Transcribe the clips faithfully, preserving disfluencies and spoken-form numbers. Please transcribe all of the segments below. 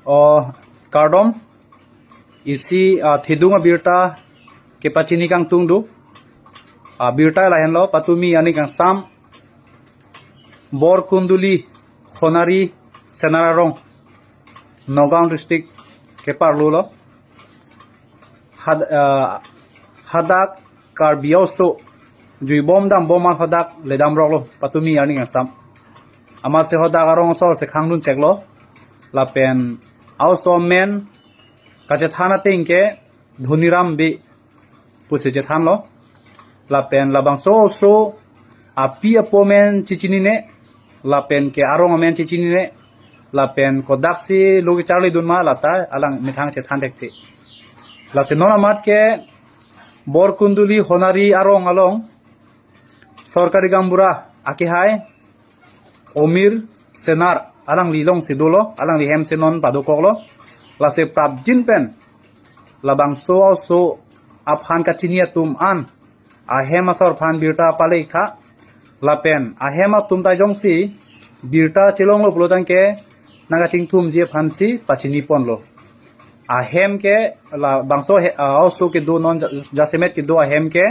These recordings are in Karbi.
Oh, kardom. Isi, ah, thedung abirta kepachini kangtung do. Abirta lahenlo, patumi arni kangsam. Borkunduli Honari Senar arong, Nagaon district keparlo lo. Had-, ah, hadak Karbi aoso juibom dambom ahadak ledamroklo, patumi arni kangsam. Amatsi hadak arong asor si khangdun cheklo. Lapen aoso amen kachethan ateng ke Dhoniram Bey pusi chethanlo. Lapen labangso aoso api apo amen chechinine, lapen ke arong amen chechinine, lapen kodaksi lo kecharlidun ma lata alang methang chethan thekthe. Lasi non amat ke Borkunduli Honari arong along sorkari gaonbura akehai Omir Senar alangli alongsi dolo, alangli hem si non padokoklo. Lasi prapjin pen labangso aoso aphan kachini atum an ahem asor aphan birta pale-iktha. Lapen ahem atum ta jongsi birta chelonglo pulo tangte nangkachingthumji aphansi pachiniponlo. Ahem ke labangso he, ah, aoso kedo non ja-, jasemet kedo ahem ke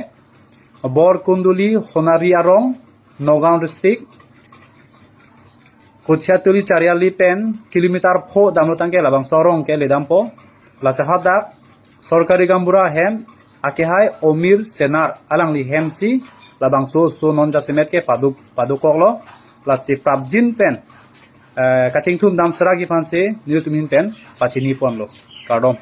Borkunduli Honari arong, Nagaon district, Kochiyatuli Chariali pen kilometer pho damlo tangte labangso arong ke ledampo. Lasi hadak sorkari gaonbura ahem akehai Omir Senar alangli hem si labangso aoso non jasemet ke padu-, padokoklo. Lasi prapjin pen, eh, kachingthum dam sragi aphansi nelitum ahin pen pachiniponlo. Kardom.